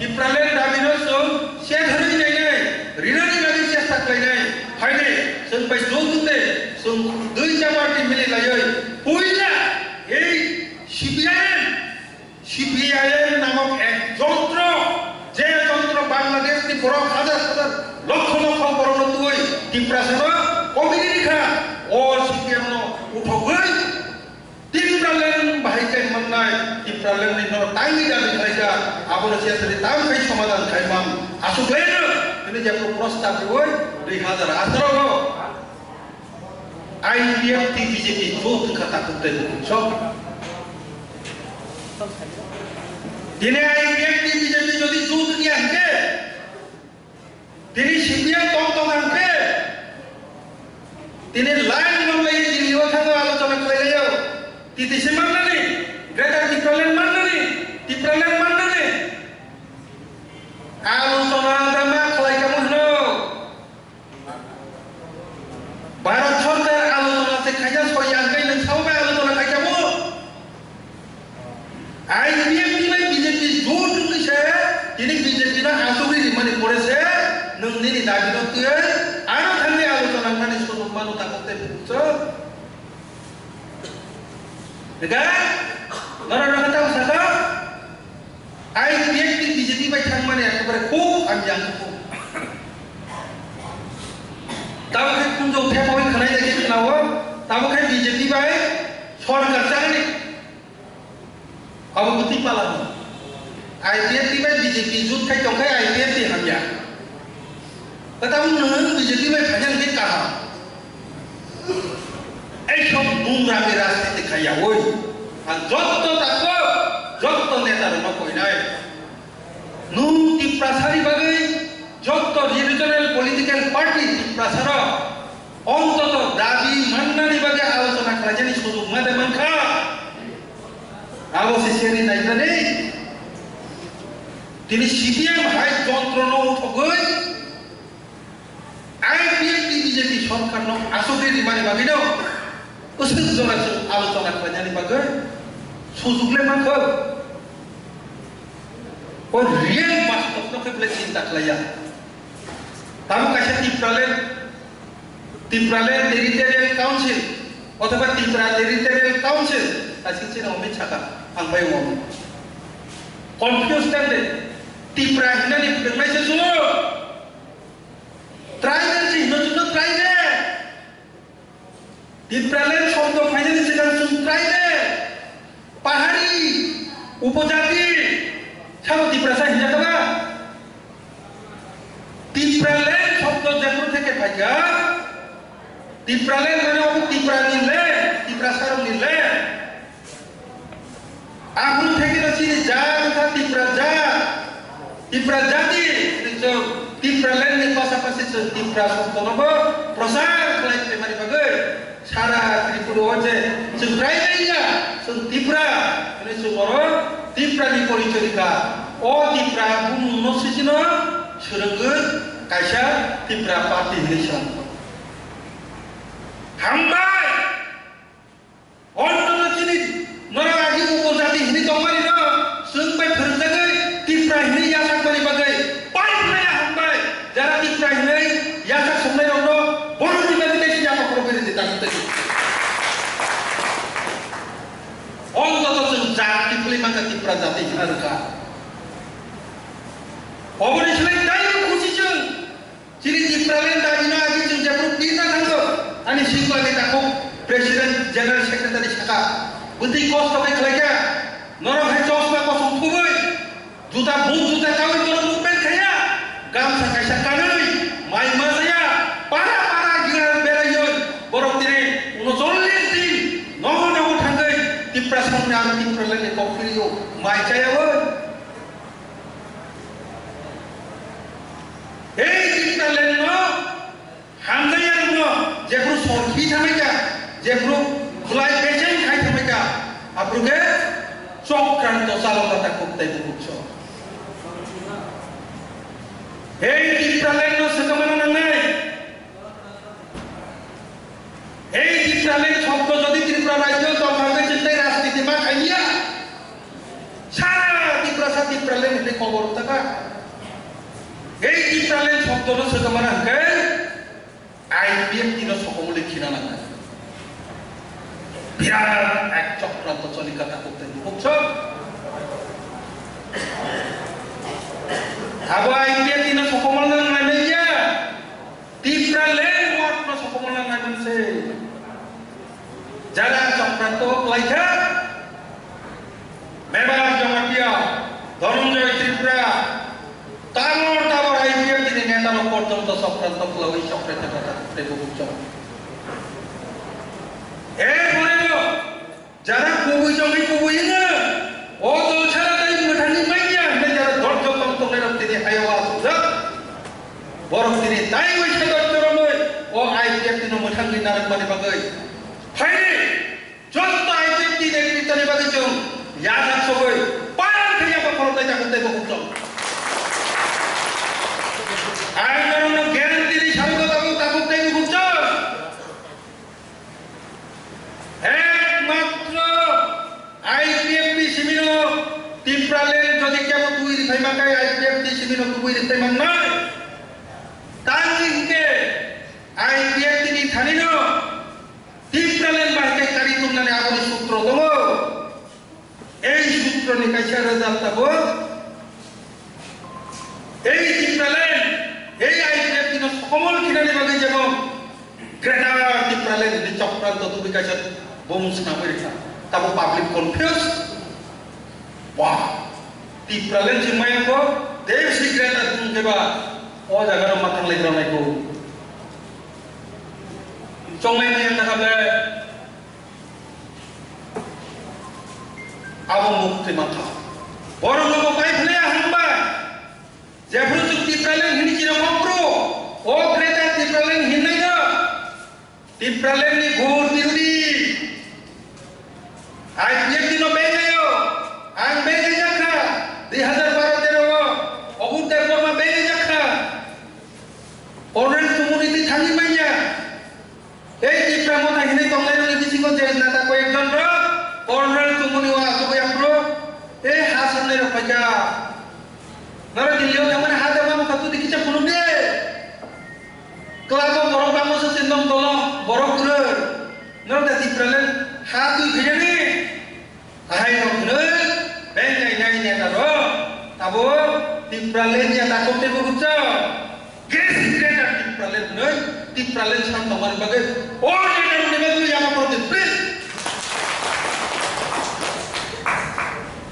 Tipraland dabi no chwng setharwi nainai, rinani bagwi chesta khlainai, phainai, chwng bai jotute chwng duita party mili laiwi puila ei C P I M, C P I M namok ek jontro, je jontro Bangladesh ni borok hajar Lokho lokho borokno twi Tiprasano community kha, o C P M no uthogwi Tipraland bahai khe mannai, Tipraland ni no tangwi dabi khlaijak, abono siyasari tam khai somadhan khai man aswk leno hwnwi jepro prostab riwi dui hazar atharo o I P F T B J P jot wngkha takhuk tei bukhuk sok. Tini I P F T B J P jodi jot wngya hinkhe, tini C P M tong tong hinkhe, tini line no lai Delhi o thango alochona khlai laio. T T C mannani, Greater Tipraland mannani, Tipraland mannani. Alochona da ma khlai kamo hino. Bharat Sarkar alochona se khaija soi ang kai nwng sao bai alochona khaija bo. I P F T bai B J P jot wngwi se tini B J P no asugwi rimani pore se nwng nini dabi no twi ano thangwi alochona wngmani sujuk mano takhuk tei bukhuk sok. Ega, norok rok tamo saka, I P F T B J P bai thangmani ekebare khub hamya wngkha. Tamo khe khunjok thepagwi khwnai jagwi khwnao, tamo khe B J P bai sorkar chanani. Abo bwtwi pala no. I P F T bai B J P jut khai tongkhai I P F T hamya. Tamo nwng B J P bai phaina hwnkhe kaham. Ei sok nungrami rajniti khaiyawi. Ang jotto tako, jotto neta rokno koinai. Nwng Tiprasani bagwi jotto regional political party Tiprasarok ontoto dabi mannani bagwi alochona khlaijani sujuk ma de mankha. Abo se seri naikha de. Tini C P M hai jontro no uthogwi I P F T B J P sorkar no asugwi rimani bagwi no usuk jora suk alochona khlainani bagwi sujuk le mankha. O real bastob no khe belai chinta khlaiya. Tamo kaisa Tipraland, Tipraland Territorial Council othoba Tipra Territorial Council asing chini omit saka ang bai omo. Confuse tang de. Tipra hinani phwrwngnaisa sumo. Tribal se hino chwngno tribal. Tipraland shobdo phainani swkang chwng tribal, pahari, upojati, sabo Tiprasa hinjak ba? Tipraland shobdo jephru theke phaikha, Tipraland mane obo Tipra ni land, Tiprasa rok ni land. Aphuru theke no chini jat wngkha Tipra jat, Tipra jati, hwnwi chwng Tipraland ni pasapasi chwng Tipra shobdono bo prochar khlai phaimani bagwi sara Tripura o je chwng raida ya, chwng Tipra hwnwi chwng oro Tipra ni porichoi rikha. O Tipra bumung no sijino swrwngwi kaisa Tipra party hwnwi chwng. Hambai! Ontoto chini norok agi upojati hini tongmani no chwng bai phwrwngjagwi Tipra hini yasakmani bagwi pai phnaya hambai. Jara Tipra hini yasak swngnai rokno borokni bagwi tei siya kokrok bai rwdi tang tei. Ontoto chwng jat kiphilwi mankha Tipra jati hina rwkha. Oboni slai taibo khusi chwng. Chini Tipraland dagino agi chwng jephru birna thango, ani singko ani takhuk President General Secretary saka, bwtwi kosto khe khlaikha, norok hai chosma kosom khubui, juta buk juta kaui borok movement khaiya, gamsa kaisa kanui, mai ma jaya, para para gira beraioi, borok tini unocholish din nogo nogo thangwi Tiprasani aro Tipraland ni kok phiriyo mai chayaoi. Ei Tipraland no hamjaya rokno jephru sorkhi thanglaikha, jephru khwlai pecheng khai thanglaikha, aphuru khe chokranto chalokha takhuk tei bukhuk sok. Ei Tipraland no swkangmano nangnai. Ei Tipraland shobdo jodi Tripura rajyo tongthangwi chwngtai rajniti ma khailiya, sara Tiprasa Tipraland hinwi kobor wngtaka. Ei Tipraland shobdono swkangmano hwnkhe I P F T no sokomorlwi khina nangkha. Birat ek chokranto choli kha takhuk tei bukhuk sok. Abo I P F T no sokomorlwi nangmani ya. To klaikha, Mebar Jamatia, Dhananjay Tripura, tabor tabor I P F T ni neta rok porjonto sokranto khwlawi sokranto kata tei bubuk chok. Erpore bo jara kubui chongwi kubui wngno, o dol sara tai mwthangwi manya hwnwi jara dorjo tong tongnai rok tini hayo asukjak. Borok tini tai waisa dorjo romwi o I P F T no mwthangwi narwkmani bagwi phaini. Joto I P F T ni netrito ni bagwi chwng yajak sogwi parang khe yapha khoroknai tabuk tei bukhuk chwng. Ang norokno guarantee ri sabo tabuk tabuk tei bukhuk chwng. Ekmatro I P F T simino Tipraland jodi kebo tubui rithai mankai I P F T simino tubui rithai mannai. Tangwi hwnkhe I P F T ni thanino Tipraland bahai khe kari tongnani aboni sutro tongo. Ei sutroni kaisa result tabuk. Ei Tipraland, ei I P F T no sokomol khinani bagwi jemon Greater Tipraland hinwi chokranto tubui kaisa bumung swnamwi rikha. Tabuk public confuse. Wah, Tipraland se mayang ko, Dev se Greater tong khe ba, o jaga rok ma thanglai rok nai ko. Chongnai ni ang kha ble. Abo mukti mantha. Borok no bo kai phle hamba. Jephru chuk Tipraland hini chira mokro. O Greater Tipraland hinai no. Tipraland ni ghor birudi. I P F T no bengayo. Ang bengai jakha. Dui hazar baro tero o. Obur Debbarma bengai jakha. Orel community thangwi manya. Ei Tipra Motha hinwi tongnairokni bisingo je nata koyekjon rok Colonel Chumuni o achugwi aphuru, ei ha songnairok phaikha. Norok Delhi-o thangmani ha dema nukha tudi kisa phunukdi. Club-o borok bangma se chindong dolo, borok kwrwi. Norok da Tipraland ha twi khaijani. Ahai rok hwnwi beng nai nai neta rok tabuk Tipraland ya takhuk teibo rwkjak. Great Greater Tipraland hwnwi Tipraland san tongmani bagwi o neta rokni bagwi yama prote please.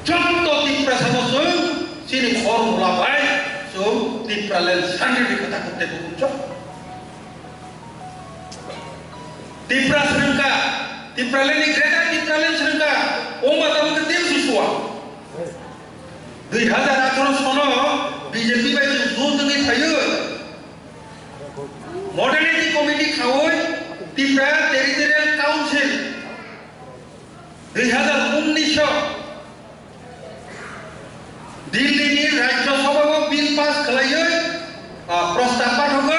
Joto Tiprasano chwng chini formula bai chwng Tipraland sanni bikha takhuk teibo rwkjak. Tipra srwngkha, Tipraland ni Greater Tipraland srwngkha, o mata mata tei si suwa. Dui hazar atharo sono B J P bai chwng jut wngwi phaio. Modernity Committee khaui Tipra Territorial Council. Dui hazar unnish o Delhi ni Rajya Sabha o bill pass khlaiwi, ah, prostab pathogwi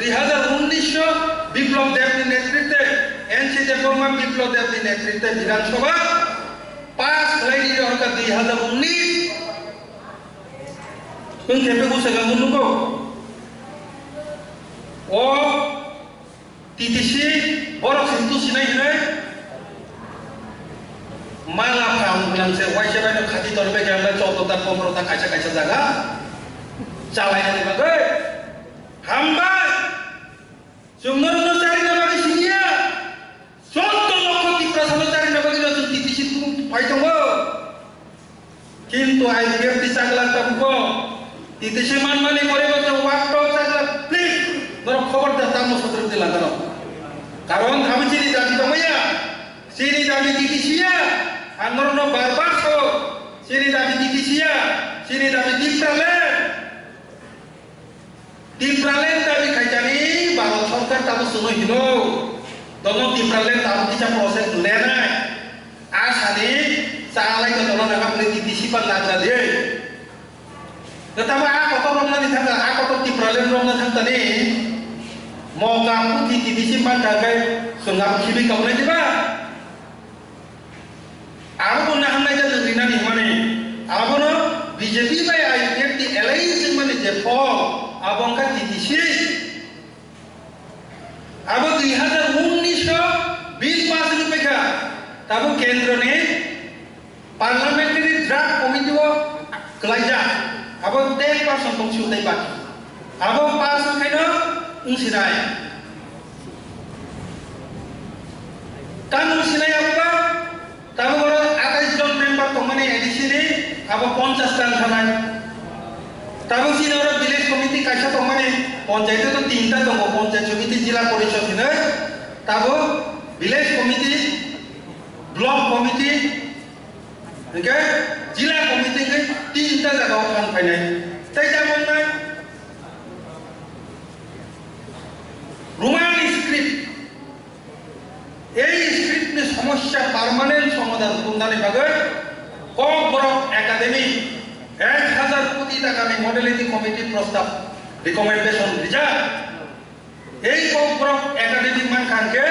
dui hazar unnish o Biplab Deb ni netritwe, N C Debbarma Biplab Deb ni netritwe Bidhan Sabha pass khlai ri rokha dui hazar unnish. Wng khe bego se gamo nugo. O T T C borok se tu sinai hinai. Mala phang bilang se waisa bai no khati tor be gam chaudo ta pondro ta kaisa kaisa jaga. Chalai ni bagwi. Hambai. Chwng no no chari na bagwi siniya. Joto nokho Tiprasano charina bagwi no chwng T T C phai tongo. Kintu I P F T chakla tabukbo T T C manmani borebo chwng wakto chakla, please, norok khobor da tamo sotrok di langano. Karon thabo chini dabi tongmaya, chini dabi T T C ya, ang norokno bar bar sao, chini dabi T T C ya, chini dabi Tipraland. Tipraland dabi khaijani Bharat Sarkar tamo chwngno hino. Dono Tipraland tamo kisa process lenai. Asani chalai ko dono naga pli T T C pa lagra de. Tamo a kotor romna ni thangka, a kotor Tipraland romna thangkani. Moga puthi T T C man dagai sungam khibi kaulai diba. Abo bo nahangnai da nwng rinani hwnmani. Abono B J P bai I P F T alliance wngmani je phol, abo wngkha T T C. Abo dui hazar unnish o bill pass wngwi paikha. Tabuk kendroni parliamentary draft committee o kwlaijak. Abo ten percent tongsi utai baki. Abo pass wngkhaino wngsinai. Tamo sinai abo ba? Abo ponchas ta wngkha nai. Tabuk chini oro village committee kaisa tongmani, ponchayat o to tinta tongo, ponchayat samiti, jila porishod hinwi. Tabuk village committee, block committee, hwnkhe jila committee hwnkhe tinta jaga o phan phainai. Tei tabuk nai Roman script, ei script ni somosya permanent somadhan tubunani bagwi Kokborok Academy ek hazar koti taka ni modality committee prostab, recommendation rijak. Ei Kokborok Academy mankha hwnkhe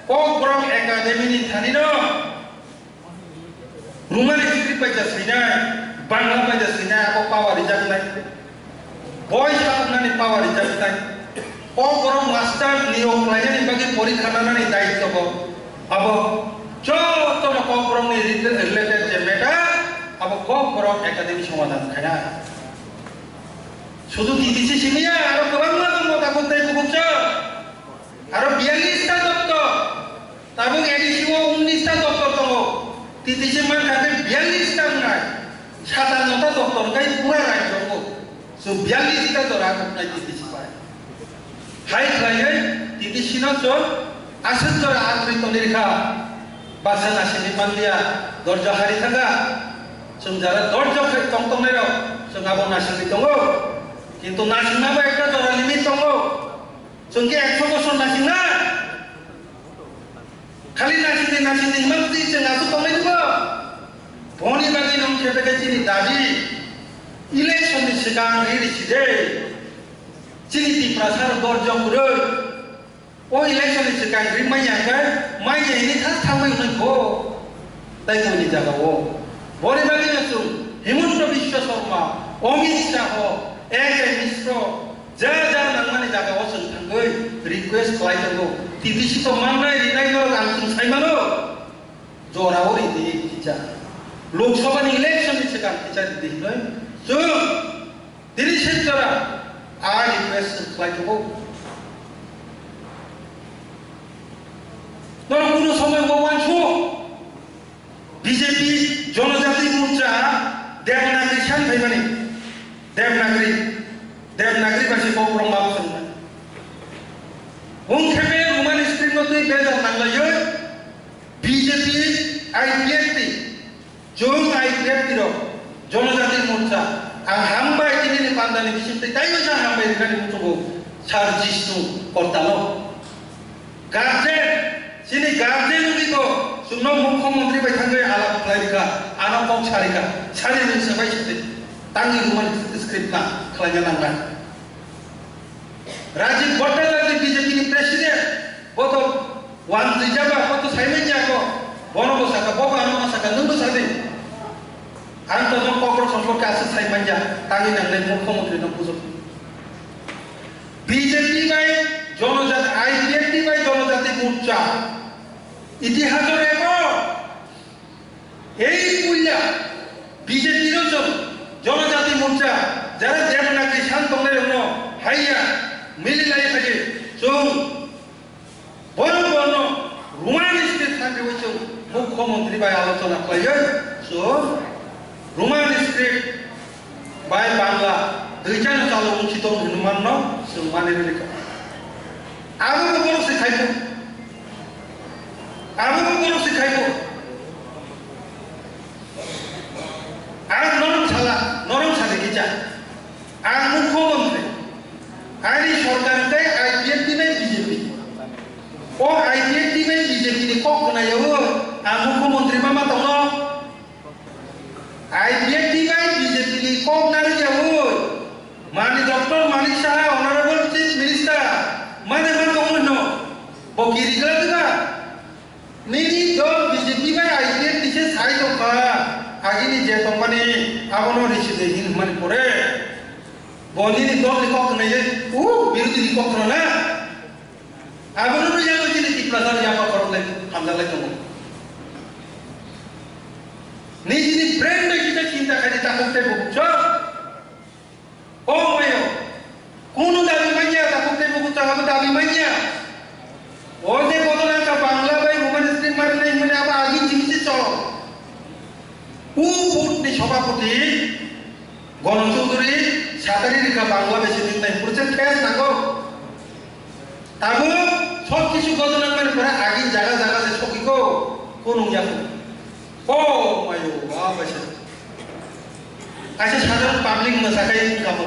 Kokborok Academy ni thani no Roman script bai ja swinai, Bangla bai ja swinai, abo power rijaknai. Boi saknani power rijaknai. Kokborok master niyok khlainani bagwi porikha nanani daityo bo. Abo jotono Kokborokni related je matter, abo Kokborok Academy somadhan khainai. Sudu T T C simi ya, aro kwbangma tongo tabuk tei kubukcha. Aro biyallis ta doptor. Tabuk A D C o unnis ta doptor tongo, T T C mankha khe biyallis ta wngnai, satanno ta doptor wngkha pura rajyo o. Chwng biyallis ta jora nuknai T T C bai. Hai khlaiwi T T C no chwng aswk jora atri tongwi rikha, baksa naisingwi manliya, dorja hari thangkha. Chwng jara dorja khai tong tongnai rok, chwng abo naisingwi tongo. Kintu naisingma bai ekta jora limit tongo. Chwng khe ekso bosor naisingna. Khali naisingni, naisingni himang twi chwng aswk tongnai dugo. Boni bagwi nwng khe bede chini dabi. Election ni swkang ri ri si de. Chini Tiprasa rok dorjak kwrwi. O election ni swkang ri manya khe, manya hini thas thangwi hwnwi kho. Tai koi ni jaga o. Boni bagwi no chwng Himanta Biswa Sarma, Amit Shah, A K Mishra, ja ja nangmani jaga o chwng thangwi request khlai tongo. T T C to mannai rinai norok ang chwng sai mano. Jora o ridi kicha. Lok Sabha ni election ni swkang kicha ridi hinoi. Chwng tini se jora a request khlai tongo. Norok kuno somoi bo wansuk. B J P Jonojati Morcha Devanagari san phaimani. Devanagari, Devanagari basi kok rong ma swngnai. Hung khe be Roman script no twi bejak nanglaiwi B J P I P F T, chwng I P F T rok Jonojati Morcha ang hambai tini ni panda ni bising twi taiwi sa hambai rikani muchungo Sir Jishnu Kortalo. Guardian, chini guardian wngwi bo chwngno mukhyamantri bai thangwi alap khlai rikha, ano kok sa rikha, sari nwng se bai se tangwi Roman script na khlaina nangna. Rajiv Bhattacharya B J P ni president, bo to wan twijaba, bo to saimanya ko, bono bo saka, bo bo ano ma saka, nwng bo sadi. Ang to no kokro songkor khe aswk sai manya, tangwi nangnai mukhyamantri no bujok. B J P bai Jonojati, I P F T bai Jonojati Morcha. Itihas o record. Ei puila B J P no chwng Jonojati Morcha, jara Devanagari san tongnai rokno haiya mili lai phaidi chwng. Borok bono Roman script thangwi chwng mukhyamantri bai alochona khlaiwi, so Roman script bai Bangla duitano chalo wngsi tong hinwi manno chwng manwi rwkha. Abo bo borok se khaibo. Abo bo borok se khaibo. Ang norok sala, norok sadi kicha. Ang mukhyamantri, ani sorkar hwnkhe I P F T bai B J P. O I P F T bai B J P ni kok khnayaui ang mukhyamantri ma ma tongno. I P F T bai B J P ni kok narwkyaui mani Doctor Manik Saha, Honorable Chief Minister, mane ma tongwi no. Bo kiri glak na. Nini dol B J P bai I P F T se sai tongkha, agini je tongmani abono risi de hin hwnmani pore, bo nini dol ni kok khwnai je, u, birodhi ni kok khwna na, abono no yago chini Tiprasa ni yapha khorok lai hamjak lai tongo. Nini brain bai kita chinta khai di, takhuk tei bukchok. O mayo, kunu dabi manya, tabuk tei buku chahabo dabi manya. O je koto nangkha Bangla bai Roman script marinai hwnmani abo agin jibisi cholo. Ku board ni sobhapoti Gono Chowdhury satari rikha Bangladeshi ni nai project phas nango. Tabuk sob kisu gojona mani pore agin jaga jaga se sogiko kunung yako. O mayo ba baisa. Kaisa sadharon public mwsakai wngkha bo.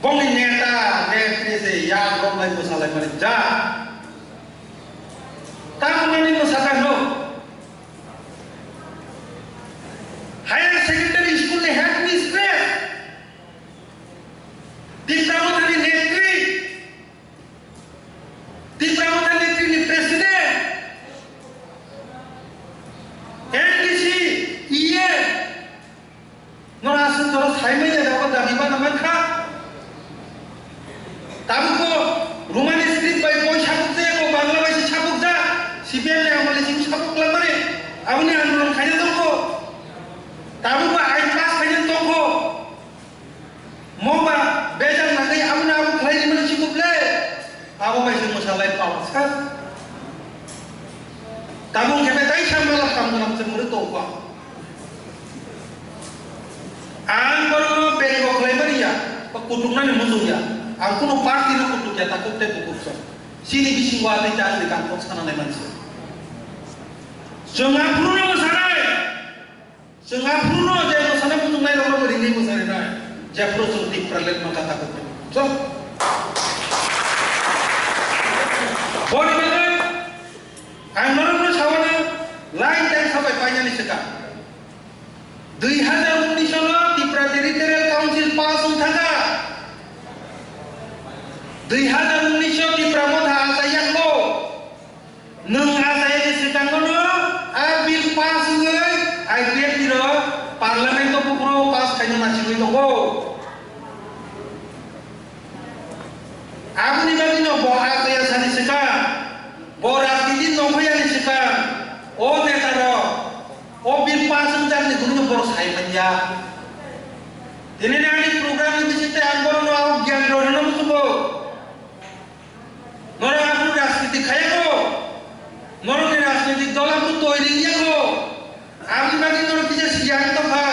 Bongni neta, netri se yak rok lai mwsalai mani ja. Tamo nani mwsaka no. Higher secondary school ni headmistress. Tipra Motha ni netri. Tipra Motha netri ni president. N D C, E M. Nora aswk jora saimanya dago dabi bana mankha. Tabukbo Romani script bai boi sabukjak, eko Bangla bai se sabukjak, C P M ni amole sing sabuk langmani, aboni andolon khaina tongo. Tabukbo ain pass khaina tongo. Moba bejak nangwi aboni abo khlai rimani sibuk le. Abo bai se mwsalai pal sa. Tabuk khe tai samala samala se muri tongkha. Ang borokno bengo khlai mani ya, ba kutuknani muchung ya. Ang kuno party no kutuk ya, takhuk tei bukhuk se. Chini bisingo atwi ta ani kangkok sana nai manse. Chwng aphuru no mwsanai. Chwng aphuru no je mwsanai muchung nai rok no ringwi mwsari nai. Jephuru chwng Tipraland mangkha takhuk tei bukhuk se. Boni bagwi ang norokno sawano line tang sabai painani swkang. Dui hazar unnish no Tipra Territorial Council pass wng thangkha. Dui hazar unnish no Tipra Motha achaiya kho. Nwng achaiyani swkango no a bill pass wngwi I P F T rok Parliament o buphuru pass khaina naisingwi tongo. Aboni bagwino bo achaiya sani swkang, bo rajniti nongphai yani swkang, o neta rok, o bill pass wngjakni hwnwi borok sai manya. Tini ani program ni bisingtwi ang borokno ang gyan rwna muchungo. Norok aphuru rajniti khayako, norokni rajnitik dol aphuru toiri wngya kho. Aboni bagwi norok kisa siyang tongkha.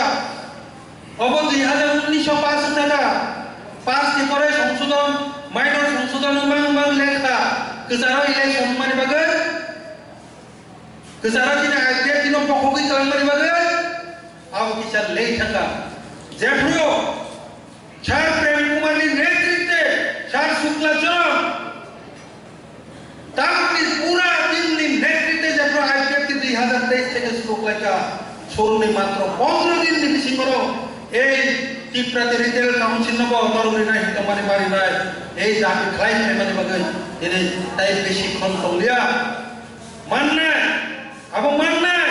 Obo dui hazar unnish o pass wngkha. Pass ni pore songsodon, minor songsodon wngma wngma wngkha. Kwcharo election wngmani bagwi, kwcharo chini I P F T no bokhogwi twlangmani bagwi, abo kisa late thangkha. Jephuru Sir Prem Kumar ni netritwe, Sir Shukla Charan, Tamni pura team ni netritwe jephru I P F T dui hazar teis theke shuru khlaikha, shuru ni matro pondro din ni bisingo ei Tipra Territorial Council no bo norok rinai hinwi tongmani barinai, ei dabi khlai phaimani bagwi tini tai besi khon tongliya. Mannai, abo mannai.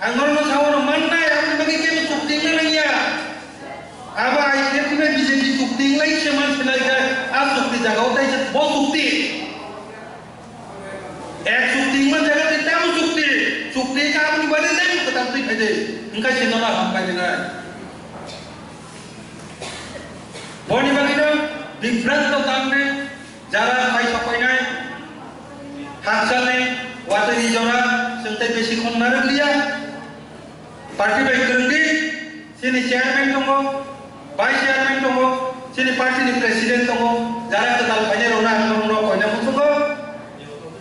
Ang norokno sao no mannai, aboni bagwi kebo chukti wngna nangya. Abo I P F T bai B J P chukti wnglai se man sinai khe, a chukti jaga o tai se bo chukti. Ek chukti wngma jaga tei tamo chukti. Chukti khe aboni bagwi tei kwtal twi phai de. Wngkha se nono hambai rinai. Boni bagwino bibranto tangwi jara phai sokpainai hakchalni watwi jora chwng tei besi khong narwk liya. Party bai kwrwng di, chini chairman tongo, vice chairman tongo, chini party ni president tongo, jara kwtal phainai rokno ang norokno koina muchungo.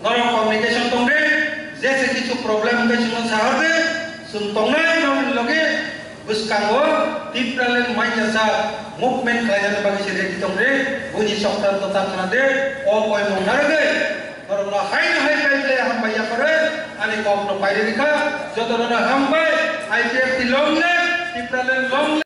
Norok communication tong de, jese kichu problem wngkhe chwngno sahor de, chwng tongnai norokni loge bwskango Tipraland maijasa movement khlainani bagwi se ready tong de, buini chokranto ta khna de, o koimung narwgwi norokno haino hai khlai khlai hambai yapharo ani kokno pairi rikha, jotono hambai, I P F T long live, Tipraland long live.